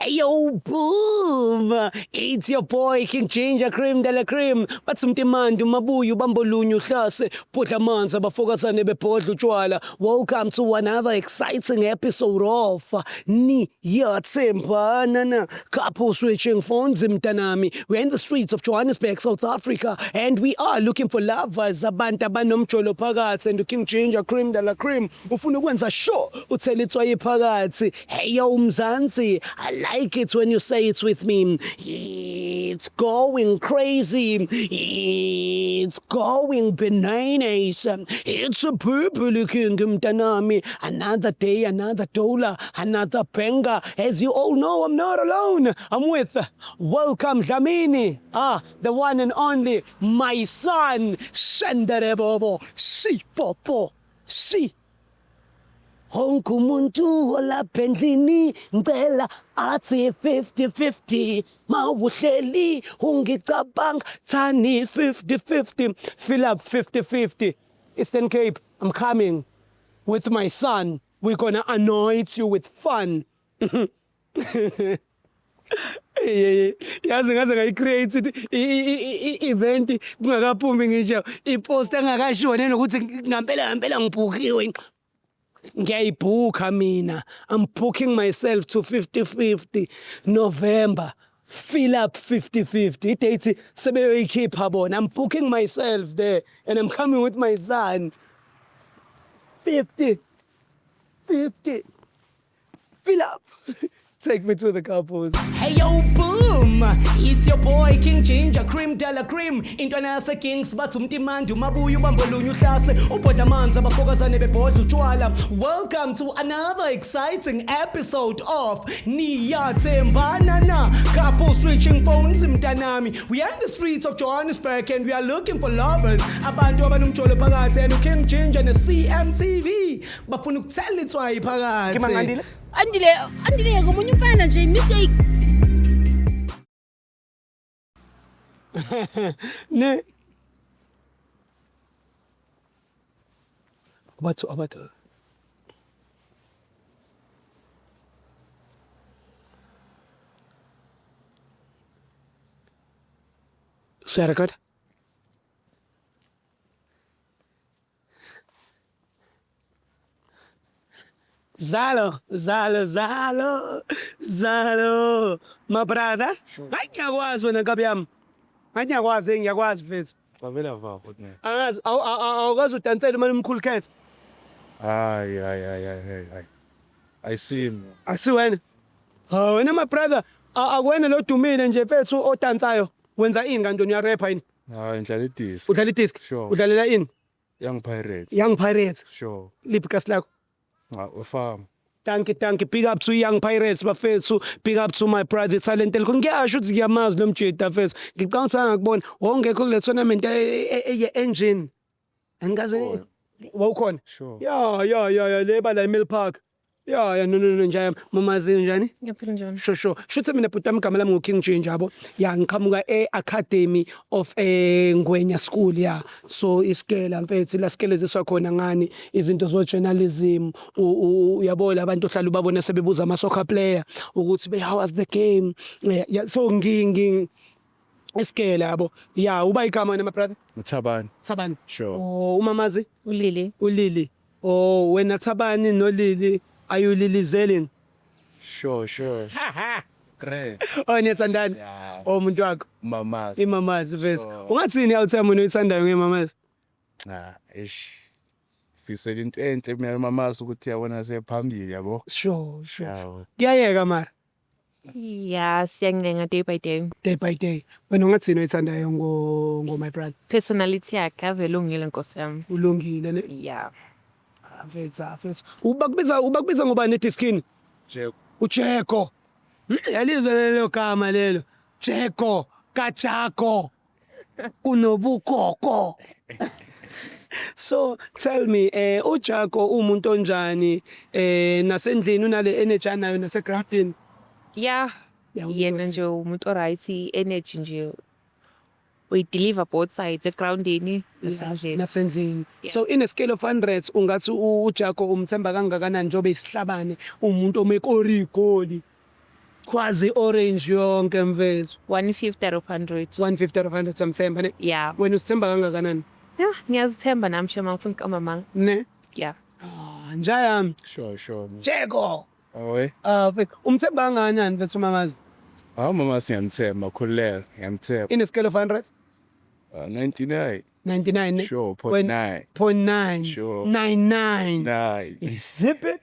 Ayo, boom! It's your boy King Ginger Cream de la Cream. Bathi mntimandi umabuye ubambolunye uhlase bhodla amanzi abafokazane bebhodla utshwala. Welcome to another exciting episode of Niyathembana. Couple switching phones mntanami. We're in the streets of Johannesburg, South Africa, and we are looking for lovers abantu abanomjolo phakathi and King Ginger Cream de la Cream ufuna ukwenza sure uthela itswayi phakathi. Hey yo Mzansi, I like it when you say it with me. It's going crazy. It's going bananas. It's a purple king mntanami. Another day, another dollar, another banger. As you all know, I'm not alone. I'm with Welcome Dlamini. Ah, the one and only my son, Shenderebobo, Sipopo, Si. Wonke umuntu olapha endlini ngicela athi 50-50 mawuhleli ungicabanga thani 50-50 fill up 50-50 Eastern Cape, I'm coming with my son. We're gonna anoint you with fun. Yazi ngaze ngayi-create i-event kungakaphumi ngisho i-post engakashiwo nenokuthi ngampela ngampela ngibhukiwe. Ngiyayibhukha mina. I'm booking myself to 50-50 November. Fill up 50-50. I-date sebeyoyikhipha bona. I'm booking myself there and I'm coming with my son. 50 50 Fill up. Take me to the couples. Hey yo, boom! It's your boy King Ginger Cream de la Cream. Intwana yase Kings bathi umtimandi umabuye ubambolunye uhlase ubhodla amanzi abafokazane bebhodla utshwala. Welcome to another exciting episode of Niyathembana na Couple Switching Phones mntanami. We are in the streets of Johannesburg and we are looking for lovers. Abantu abanomjolo phakathi and King Ginger ne CMTV bafuna ukuthela itswayi phakathi. Andile, Andile ngomunye umfana nje mistake. Ne. Batho abatho. Siyarecord? Zalo, zalo, zalo, zalo. My brother. Hayi ngiyakwazi wena nkabi yami. Hayi ngiyakwazi, ngiyakwazi mfethu. Bavela vakho ne. Angazi awukazi udansele uma umkhulu khetha. Hayi hayi hayi hayi hayi. Ayisimi. Asiwena. Ha wena my brother, akuwena lo dumile nje mfethu odansayo. Wenza ini kanti uyarapha yini? Hayi ngidlala idisk. Udlala idisk? Sure. Udlalela ini? Young Pirates. Young Pirates. Sure. Liphi kasi lakho? Nga ufam. Thank you, thank you. Big up to Young Pirates bafethu. Big up to my brother talent elikhulu. Ngiyasho ukuthi ngiyamazi lo mjita mfethu. Ngicabanga ukuthi angakubona. Wawungekho kule tournament ye-engine. Angikaze wawukhona. Sure. Ya ya ya ya le bala eMill Park. Ya ya no no no njaya mamazi njani? Ngiyaphila njani? Sure sure. Shuthi mina bhuti wami igama lami nguKing Ginger yabo. Ya ngiqhamuka e-Academy of eh Ngwenya School ya. So isikela mfethu la sikeleziswa khona ngani izinto zo journalism uyabo labantu ohlala ubabona sebebuza ama soccer player ukuthi be how was the game? Yeah, yeah, so ngi ngi isikela yabo. Ya uba igama wena my brother? Uthabani. Thabani. Sure. Oh umamazi? Ulili. uLili. Oh wena Thabani noLili ayulilizelini? Sure, sure. Great. Oh niyathandana? Yeah. Oh umuntu wakho. Mamazi. Imamazi vese. Sure. Ungathini awuthema wena oyithandayo ngemamazi? Cha, ish. Fisela into enhle mina mamazi ukuthi yabona sephambili yabo. Sure, sure. Yawo. Kuyayeka mara Yeah, siyancenga day by day. day by day. Wena ungathini oyithandayo ngo ngo my brother? Personality yakhe ave lungile nkosi yami. Ulungile ne? Yeah. Ah, Mfethu, ah, mfethu. Ubakubiza ubakubiza ngobani ediskini? Jeko. uJeko. Yalizwa lelo gama lelo. Jeko kaJako. Kunobukoko. So tell me eh uJako umuntu onjani eh nasendlini unale energy anayo nasegroundini? Yeah. Yeah, umuntu Yena nje umuntu oright, energy nje uyideliver both sides egroundini nasendlini. Nasendlini. So in a scale of 100 ungathi uJako umthemba kangakanani njengoba isihlabane umuntu omekori igoli. Kwazi orange yonke mfethu. 150 out of 100. 150 out of 100 samthemba ne? Yeah. Wena usithemba kangakanani? Yeah, ngiyazithemba nami shema ngifuna ukuqamba amanga. Ne? Yeah. Ah, njayami. Sure, man. Jeko. Awe. Ah, mfethu, umthemba kangakanani mfethu mamazi? Hawu mama siyamthemba, khululeka, ngiyamthemba. In a scale of 100? 99. 99 ne? Sure, point nine. Point nine. Sure. 99. Nine. Zip it.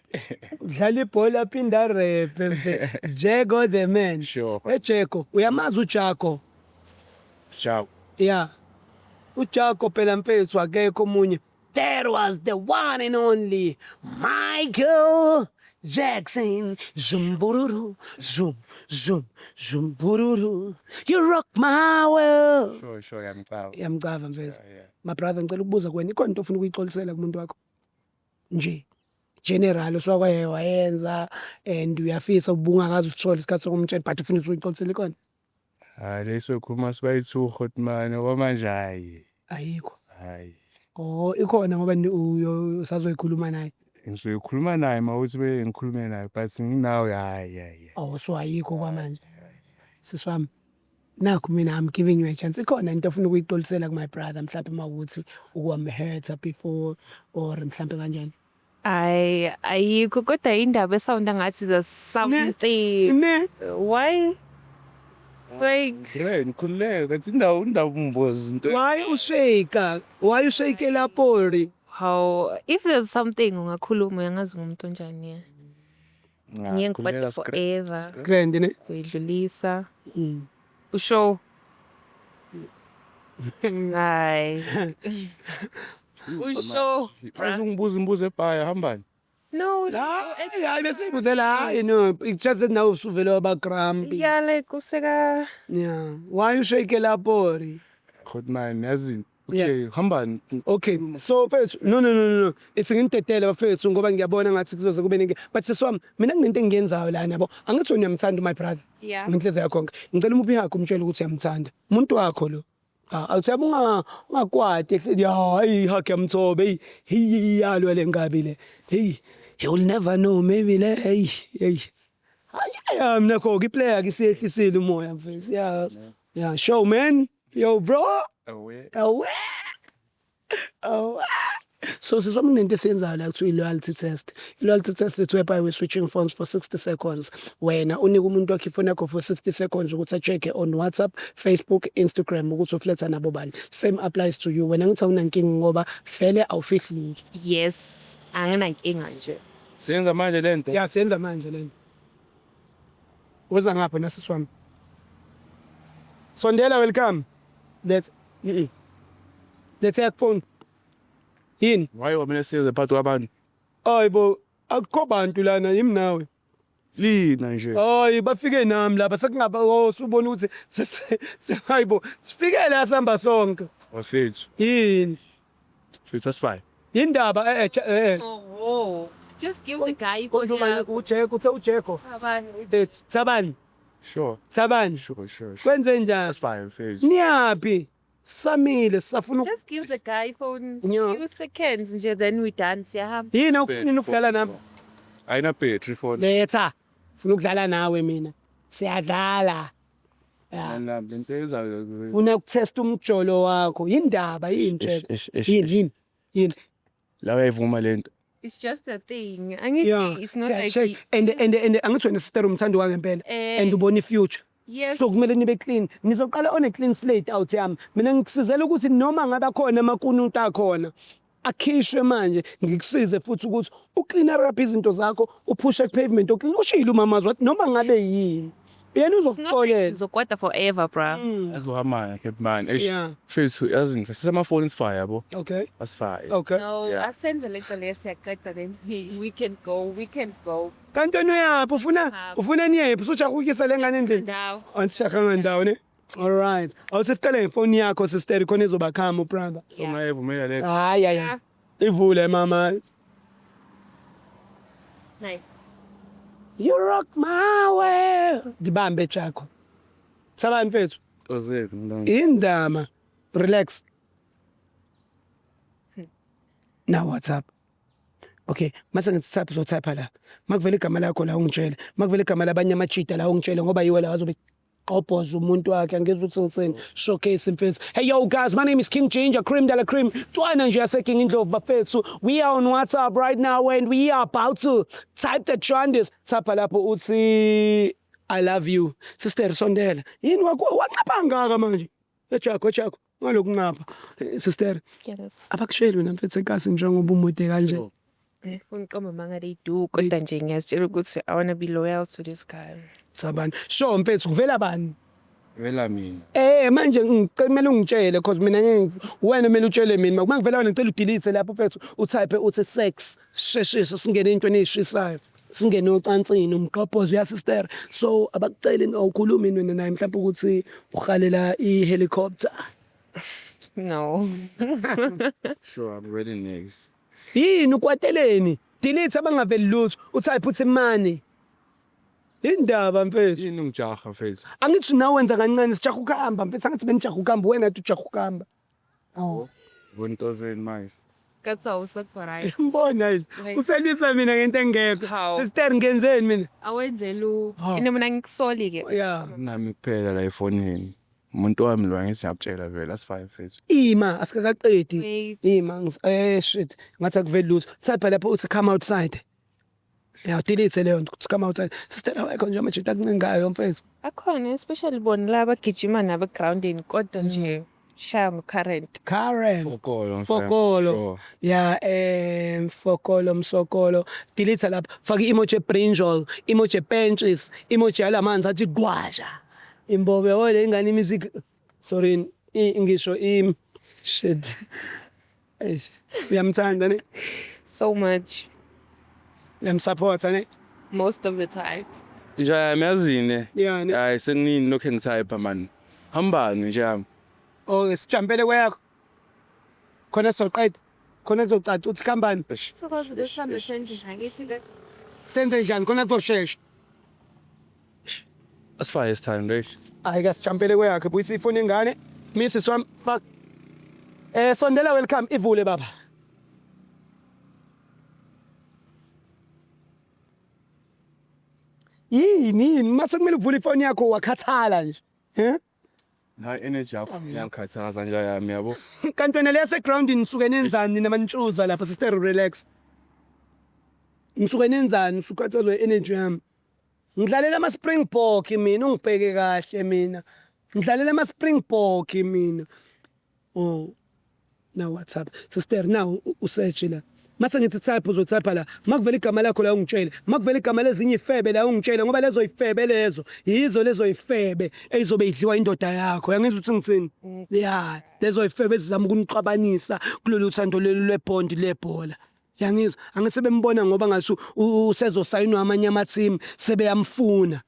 Udlala ibhola phinda repe mfethu. Jeko the man. Sure. Ejeko, uyamazi uJako? Ciao. Yeah. uJako phela mfethu akekho omunye. There was the one and only Michael Jackson. Zumbururu, zoom, zoom, zumbururu. You rock my world. Sure, ngiyamcaba. Yamcava mfethu. Yeah. My brother, ngicela ukubuza kuwena, ikhona into ofuna ukuyixolisela kumuntu wakho? Nje. General uswakwaye wayenza and uyafisa ubungakazi usithole isikhathi sokumtshela, but ufuna ukuyixolisela, ikhona? Hayi, lesokhuluma sibayi-two hotman okwamanje, hayi. Ayikho. Hayi. Oh, ikhona ngoba usazoyikhuluma naye. Ngizoyikhuluma naye mawuthi be ngikhulume naye, but nginawe, hayi hayi. Oh, so ayikho kwamanje. Sisi wami, nakhu mina I'm giving you a chance. Ikhona into ofuna ukuyixolisela ku my brother, mhlawumbe mawukuthi ukwamhurta before or mhlawumbe kanjani? Ay, ayikho, kodwa indaba esounda ngathi there's something. Ne? Why? Like Grand, khululeka, kanti indawo umbozi into. Why ushake? Why ushake lapori? How, if there's something ungakhuluma, uyangazi ngumuntu onjani ya. Ngiye ngikubade forever. Grand ne? Zoyidlulisa. Usho. Hayi. Usho. Phakathi ungibuza imibuzo ebhaya hambani. No. Hayi hayi, bese ibuzela, hayi no, it's just that now usuvele waba grumpy. Yeah, like useka Yeah. Why ushake lapori? Hotman, yazi. Okay, hambani. Okay, so mfethu, no no no no no. Ithi nginitetele bafethu ngoba ngiyabona ngathi kuzoze kube nenkinga. But sisi wami, mina kunento engiyenzayo lana yabo. Angithi wena uyamthanda my brother. Yeah. Ngenhliziyo yakho yonke. Ngicela umuphe ihug, umtshele ukuthi uyamthanda. Umuntu wakho lo. Ah, awuthi yabo ungakwati ehleli ya, hayi, hug yamthobe. Hey, hey, yalwa le ngabi le. Hey, you'll never know, maybe le, hey, hey. Hayi ya, mina kho iplayer ke siyehlisile umoya mfethu. Yeah. Yeah, show man. Yo bro. Awe. Awe. Oh. So sisami, kunento esiyenzayo la kuthiwa i-loyalty test. I-loyalty test it's whereby we're switching phones for 60 seconds. Wena unika umuntu wakho ifoni yakho for 60 seconds ukuthi a-check on WhatsApp, Facebook, Instagram ukuthi ufletha nabo bani. Same applies to you. Wena ngithi awunankinga ngoba vele awufihli lutho. Yes, anginankinga nje. Senza manje lento. Ya, senza manje lento. Uza ngapha nasisi wami. Sondela, welcome. Let's Let's take phone. Yini? Why wamele siyenze phakathi kwabantu? Hayibo, akukho bantu lana, yimi nawe. Lina nje. Hayi, bafike nami lapha sekungaba, oh, usubona ukuthi hayibo, sifike la sihamba sonke. Bafethu. Yini? Mfethu, asifine. Yindaba eh. Oh, whoa. Just give the guy Konje uJeko, uthe uJeko. It's Thabani. Sure. Thabani. Sure. Kwenze njani? Asifine mfethu. Niyaphi? Samile safuna Just give the guy phone Yeah. few seconds nje, then we done, siyahamba. Yini, awufuni ukudlala nami? Ayina battery phone. Letha. Ufuna ukudlala nawe mina. Siyadlala. Ya. Mina lento ezayo. Ufuna ukutest umjolo wakho. Yindaba yini, Jeko? Ish, ish, Yini ish. yini? Yini? La uyayivuma lento. It's just a thing. Angithi it's not like Siyashake. And angithi wena sister umthando wangempela Eh. and ubona ifuture. Yes. So kumele nibe clean. Nizoqala on a clean slate out yami. Mina ngikusizela ukuthi noma ngabe akhona amakunuta akhona akhishwe manje, ngikusize futhi ukuthi uclean up izinto zakho, uphushe pavement oclean. Ushilo umamazi wathi noma ngabe yini yena It's not like uzokuxolela. ngizokwata forever, bra. Azohamba ke man. Eish. Yeah. Mfethu, yazi ngifisa amafoni sifire yabo. Okay. Asifire. Okay. No, Yeah. asenze lento leyo, siyaqeda, then we can go, we can go. Kanti wena uyaphi? Ufuna ufuna niyephi? Usujahukisa le ngane endlini. Ndawo. Antishakhanga ndawo ne. All right. Awusiqale ngefoni yakho sister, khona izoba khama brother. So ungayivumela lento. Hayi hayi. Ivule mama. Nayi. You rock my world. Dibambe jakho. Thabani mfethu. Ozeke mntwana. Indama. Relax. Now what's up? Okay, mase ngithi type, uzotype la. Makuvela igama lakho la ungitshele, makuvela igama labanye amajita la ungitshele, ngoba yiwe la azobe gqobhoza umuntu wakhe. Angizwa ukuthi ngithini. Showcase, mfethu. Hey yo guys, my name is King Ginger Cream de la Cream, Twana nje yaseKing Indlovu, bafethu. We are on WhatsApp right now and we are about to type the trandis. Type lapho uthi "I love you." Sister, sondela. Yini wancapha kangaka manje? Ejakho, ejakho ngalokunqapha. Sister. Yes. Abakusheli wena, mfethu, ekasi njengoba umude kanje? Ngifuna uqamba amanga, they do, kodwa nje ngiyazitshela ukuthi I wanna be loyal to this guy. Sabani? Sure, mfethu, kuvela bani? Vela mina. Manje ngicela, kumele ungitshele, cause mina ngeke, wena kumele utshele mina. Uma ngivela wena, ngicela udelete lapho, mfethu, utype uthi "sex". Sheshisa, singene entweni ezishisayo. Singene ocansini, umqobhozo ya, sister. So abakuceli, awukhulumi wena naye mhlawumbe ukuthi uhalela i-helicopter? No. Sure, I'm ready next. Yini ukwateleni? Delete, abangaveli lutho. Utype uthi "money". Indaba, mfethu. Yini ungijaha, mfethu? Angithi nawe wenza kancane, sijaha ukuhamba, mfethu. Angithi benijaha ukuhamba, wena athi ujaha ukuhamba. Oh. Bontozeni manje. Kathi awusekho right. Mbona nje. Right. Uselisa mina ngento engekho. Hawu. Sister, ngenzeni mina? Awenze lutho. Hawu. Ine mina ngikusoli ke. Yeah. Nami kuphela la efonini. Umuntu wami lo, angithi ngiyakutshela vele, asifake, mfethu. Ima, asikakaqedi. Wait. Ima, shit. Ngathi akuveli lutho. Type lapho uthi "come outside". Yeah, delete leyo nto, uthi "come outside". Sister, awekho nje amajita akuncengayo, mfethu? Akhona, especially bona laba bagijima nabo egroundini, kodwa nje shaya ngo-current. Karen. Fokolo, mfethu. Fokolo. Sure. Yeah, fokolo msokolo. Delete lapha. Faka i-emoji brinjal, emoji benches, emoji yalamanzi athi gwasha. Imbobe ole ingane music. Sorry, ngisho i shit. Eish. Uyamthanda ne? So much. Uyamsupporta ne? Most of the time. Nje yami, yazini. Yeah, ne? Hayi, senini lokho engitype, man. Hambani nje yami. Oh, sijampele kweyakho. Khona soqeda. Khona kuzocaca ukuthi khambani. Sikwazi sihambe senje angithi ke. Senze njani khona kuzoshesha? Asifake isithando eish. Hayi ke, sijampele kweyakhe, buyisa ifoni ingane. Mrs wami, fuck. Sondela, welcome, ivule baba. Yini yini mase kumele uvule ifoni yakho, wakhathala nje. Eh? Hayi, energy yakho iyangikhathaza nje yami, yabo. Kanti wena leya segroundini nisuke nenzani nina manitshuza lapha? Sister, relax. Nisuke nenzani usukhathazwa energy yami? Ngidlalela ama Springbok mina, ungibheke kahle mina. Ngidlalela ama Springbok mina. Oh. Now WhatsApp. Sister, now usearch la. Mase ngithi type, uzotype la. Makuvela igama lakho la ungitshele. Makuvela igama lezinye ifebe la ungitshele, ngoba lezo ifebe lezo yizo lezo ifebe ezizobe idliwa indoda yakho. Yangizwa ukuthi ngithini? Yeah, lezo ifebe ezizama ukunixabanisa kulolu thando lolu lwebond lebhola. Yangizwa, angithi bembona ngoba ngathi usezosayinwa amanye ama-team, sebeyamfuna.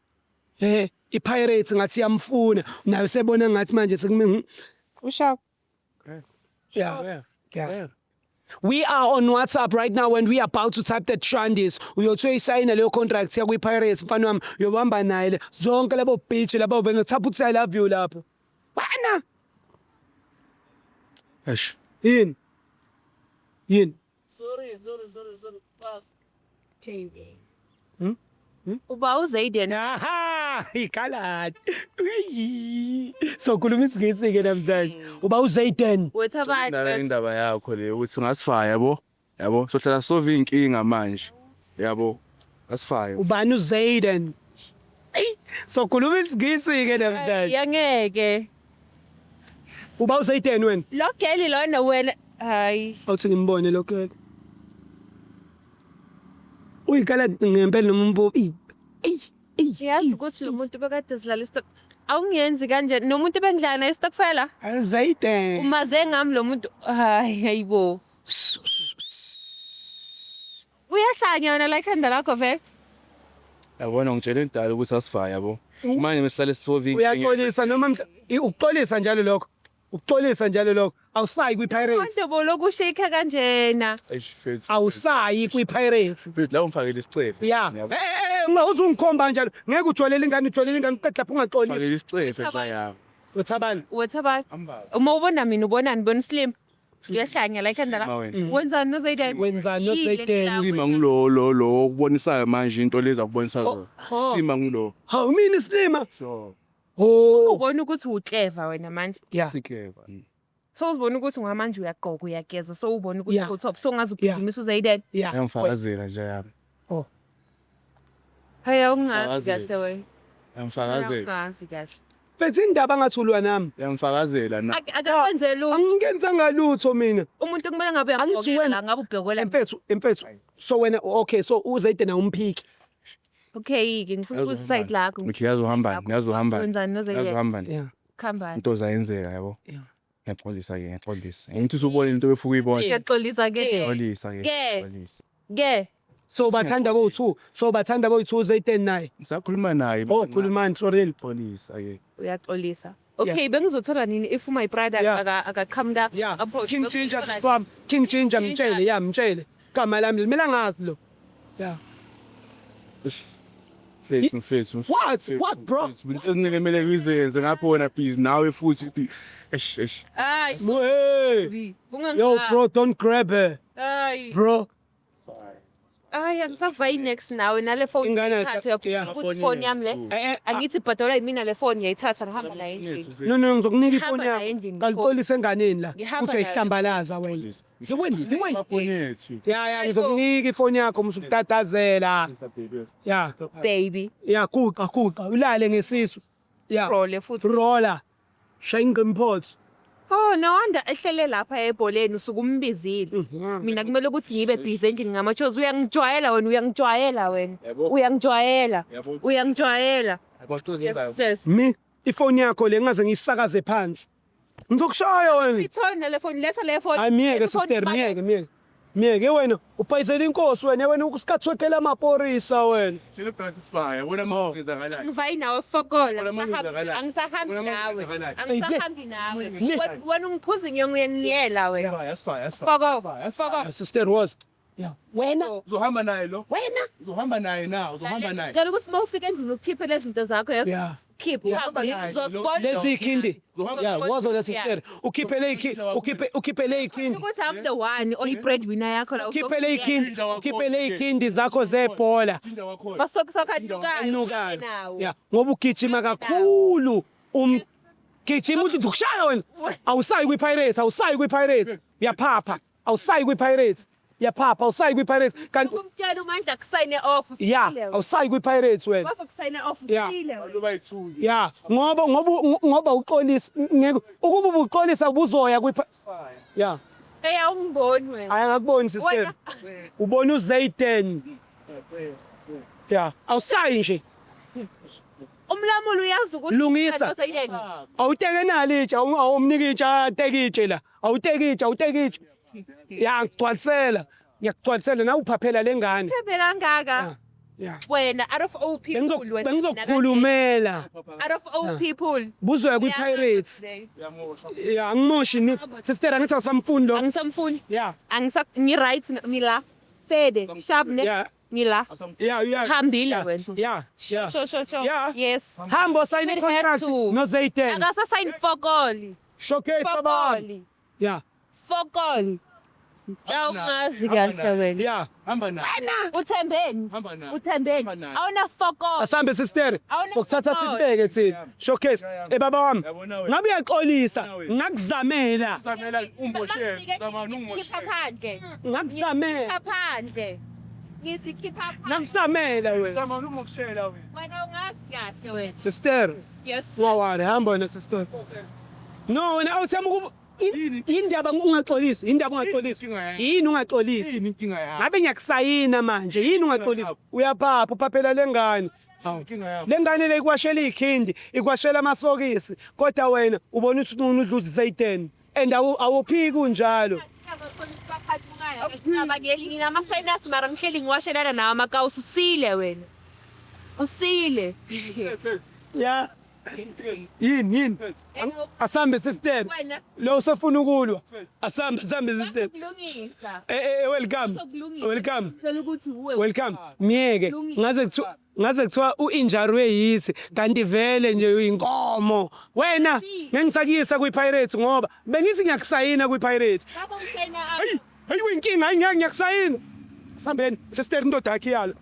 iPirates ngathi iyamfuna nayo, sebona ngathi manje sekume Usharp. Yeah. We are on WhatsApp right now and we are about to type the trandis. Uyothi uyisayina leyo contract yakwi Pirates, mfana wami, uyobamba naye le zonke labo bitch labo bengethapha uthi "I love you" lapho. Wana Eish. Yini? Yini? Sorry, sorry, sorry, sorry. Pass. Uba uZayden. Aha, ikhaladi. Uyi. So khuluma isiNgisi ke namhlanje. Uba uZayden. Wethu Nala abantu. indaba yakho le ukuthi ngasifaya, yabo. Yabo, sohlala sova inkinga manje. Yabo. Asifaya. Ubani uZayden? Ey, so khuluma isiNgisi ke namhlanje. Yangeke. Uba uZayden wena. Lo girl lona wena, hayi. Awuthi ngimbone lo girl. Uyikhaladi ngempela noma umbo? Ey, ey, ey. Ngiyazi ukuthi lo muntu bekade sidlala istok. Awungenzi kanje nomuntu bengidlala naye istokfela. Zayden. Umaze ngami lo muntu. Hayi, hayibo. Uyahlanya wena la ekhanda lakho vele. Yabona, ngitshela indala ukuthi asifaya, yabo. Manje mesihlale sisova inkinga. Uyaxolisa noma ukuxolisa njalo lokho. Ukuxolisa njalo lokho. Awusayi kwi-Pirates. Manje bo lokushake kanjena. Eish, mfethu. Awusayi kwi-Pirates. Mfethu, la ungifakele isicefe. Ya. Ungaze ungikhomba kanjalo. Ngeke ujolele ingane, ujolele ingane uqede lapho ungaxolisi. Fakele isicefe nje yami. Uthabani? Wethabani. Hamba. Uma ubona mina ubonani, bona slim. Uyahlanya la ekhanda la. Silima wena. Wenzani noZayden? Wenzani Yini le noZayden? la Silima ngilo lo lo okubonisayo manje into lezi akubonisa zona. Oh. Silima ngilo. Hawu mina isilima. Sure. Oh. Ubona ukuthi uclever wena manje. Yeah. Sikleva. So uzibona ukuthi ngamanje uyagqoka uyageza so ubona ukuthi Yeah. u-top so ungaze ugijimisa uZayden. Yeah. Uyangifakazela nje yami. Oh. Hayi awungazi Fakazela. kahle wena. Uyangifakazela. Awungazi kahle. Mfethu indaba ngathi ulwa nami. Uyangifakazela na. Akakwenze lutho. Angingenzanga lutho mina. Umuntu kumele ngabe Angithi uyagqokela wena- ngabe ubhekela. Mfethu, mfethu. So wena okay, so uZayden awumphiki. Okay ke ngifuna ukuthi side lakho. Okay, yazi uhambani, yazi uhambani. Wenzani noZayden? Yazi uhambani. Yeah. Khambani. Into zayenzeka yabo. Yeah. Ngiyaxolisa ke, ngiyaxolisa. Ngithi usubona into befuka uyibona. Ngiyaxolisa ke. Xolisa ke. Ke. Xolisa. Ke. So bathanda bo2, so bathanda bo2 uZayden naye. Ngisakhuluma naye. Oh, khulumani sorry. Xolisa ke. Uyaxolisa. Okay, bengizothola nini if my brother Yeah. aka akaqhamuka Yeah. approach. King Ginger bengizothola- siswami. King Ginger Ginger. mtshele, yeah, mtshele. Igama lami limela ngazi lo. Yeah. Mfethu, mfethu. What? What, bro? Into ekumele ngizenze ngapho wena busy nawe futhi uthi eish eish. Ay, Hey. ungangi. Yo bro, don't grab her. Ay. Bro. Ay, angisavayi next nawe nale phone Ingane ngiyayithatha yeah. ukuthi phone yami le. Eh, eh, Angithi ibhadalwa yimina le phone ngiyayithatha ngihamba nayo endlini. No no ngizokunika ifoni Ngihamba naye yakho. endlini. Qalixolise enganeni la. Ngihamba Uthi nayo. uyayihlambalaza wena. Liweni, liweni. Ifoni yethu. Ya ya ngizokunika ifoni yakho musukutatazela. Ya. Baby, Ya guqa guqa ulale ngesisu. Ya. roll futhi. Rolla. Shaya ingqimphothi. Oh, no wonder ehlele lapha ebholeni usuke umbizile. Mhm. Mina kumele ukuthi ngibe busy endlini ngama-chores. Uyangijwayela wena, uyangijwayela wena. Yabo. Uyangijwayela. Yabo. Uyangijwayela. Yes. Mi ifoni yakho le ngingaze ngiyisakaze phansi. Ngizokushaya wena. Ithona nale phone, letha le phone. Hayi miyeke Letha ifoni sister ibale. miyeke miyeke. Miyeke wena ubhayisela inkosi wena wena usikhathwekela amapolisa wena. Tshela ubhansi sifaya, wena mawenzakalayo. Angivayi nawe fokola. Wena manje wenzakalayo. Angisahambi Wena manje nawe. wenzakalayo. Angisahambi nawe. Le. Wena ungiphuza ngiyongiyela wena. Sifaya, sifaya, sifaya. Fokola. Fokola. Sister was. Yeah. Wena Uzohamba naye lo. wena Uzohamba naye na, uzohamba naye. Ngicela ukuthi uma ufika endlini ukhiphe lezi zinto zakho yes. Yeah. Khiphe. Uhamba naye lo. Uzosibona. lezi ikhindi. Uzohamba Yeah, wazo le sister. Yeah. Ukhiphe le ikhindi, ukhiphe ukhiphe le ikhindi. Ukuthi I'm the one oyi-breadwinner yakho la. Ukhiphe le ikhindi, Ginger wakho. ukhiphe le ikhindi zakho zebhola. Ginger wakho. Basokukhanukayo. Nukayo. Yeah, ngoba ugijima kakhulu. Gijima uthi ukushaya wena. Awusayi kwiPirates, awusayi kwiPirates. Uyaphapha. Awusayi kwiPirates. Uyaphapha, awusayi kwiPirates. Kanti Umtshela uMandla kusayine off yeah, usile. awusayi kwiPirates wena. Bazokusayina off Yeah. usile. wena. Abantu bayithuki. Yeah, ngoba ngoba ngoba uxolisa ngeke ukuba ubuxolisa ubuzoya kwi Yeah. Hey awungiboni wena. Hayi angakuboni sister. Wena Ubona uZayden. Yeah, awusayi nje. umlamuli uyazi ukuthi Lungisa. Awuteke nalo itshe, awumniki itshe, ateke itshe la. Awuteke itshe, awuteke itshe. Ya ngigcwalisela. Ngiyakugcwalisela nawe uphaphela lengane. Thembe kangaka. Yeah. Wena out of all people wena. Bengizokukhulumela. Out of all people. Buzoya kwiPirates. Yeah, angimoshi ni. Sister angithi awusamfuni lo. Angisamfuni. Yeah. Angisa ngi right ngila. Fede, sharp ne. Yeah. Ngila. Yeah, yeah. Hambile Yeah. wena. Yeah. Yeah. Sure sure sure. Yeah. Yes. Hambo sign It has contract to. no Zayden. Akasa sign fokoli. Showcase baba. Fokoli. Yeah. Fokoli. Awungazi kahle wena. Yeah. Hamba naye. Uthembeni. Hamba naye. Uthembeni. Hamba naye. Awuna fokoli. Asambe sister. Awuna Sokuthatha fokoli. sibeke thina. Showcase. Yeah, yeah. Eh baba wami. Yabona wena. Ngabe uyaxolisa. Yabona wena. Ngakuzamela. Zamela umboshele, zamani Khipha ungoshele. phandle. Ngakuzamela. Khipha phandle. Ngithi khipha phandle. Ngakuzamela wena. Zamani ungokushela wena. Wena ungazi kahle wena. Sister. Yes. Ungawari hamba wena sister. No wena awuthemba ukuba indaba ungaxolisi, indaba ungaxolisi. Inkinga yakho. Yini ungaxolisi? Yini inkinga yakho? Ngabe ngiyakusayina manje, yini ungaxolisi? Uyaphapha uphaphela lengane. Hawu. Inkinga yakho. Le ngane le ikwashela ikhindi, ikwashela amasokisi, kodwa wena ubona ukuthi ungcono udla uZayden. And awuphiki unjalo. Ngicabangeli nginama-sinus mara ngihleli ngiwashelana nawo amakawusi usile wena. Usile. Yeah. Yini yini? Asambe sister. Wena. Lo usefuna ukulwa. Asambe asambe sister. Kulungisa. Eh eh welcome. Welcome. Sicela ukuthi uwe. Welcome. Miyeke ngaze kuthiwa uinjarwe yithi kanti vele nje uyinkomo. Wena ngengisakuyisa kwiPirates ngoba bengithi ngiyakusayina kwiPirates. Baba usena. Hayi, hayi uyinkinga, hayi ngeke ngiyakusayina. Sambeni, sister indoda yakhe yalo.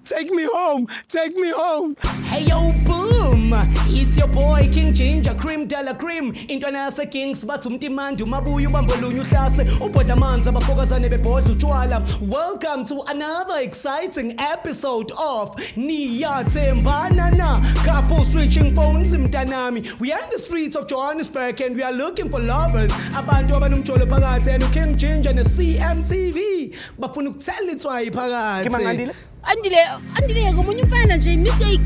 Take me home, take me home. Hey yo, boom! It's your boy King Ginger Cream Della Cream. Intwana yase Kings bathi umtimandi umabuya ubambolunye uhlase ubhodla amanzi abafokazane bebhodla utshwala. Welcome to another exciting episode of Niyathembana na Couple Switching Phones mntanami. We are in the streets of Johannesburg and we are looking for lovers. Abantu abanomjolo phakathi and King Ginger ne CMTV bafuna ukuthela itswayi phakathi. Andile, Andile ngomunye umfana nje mistake.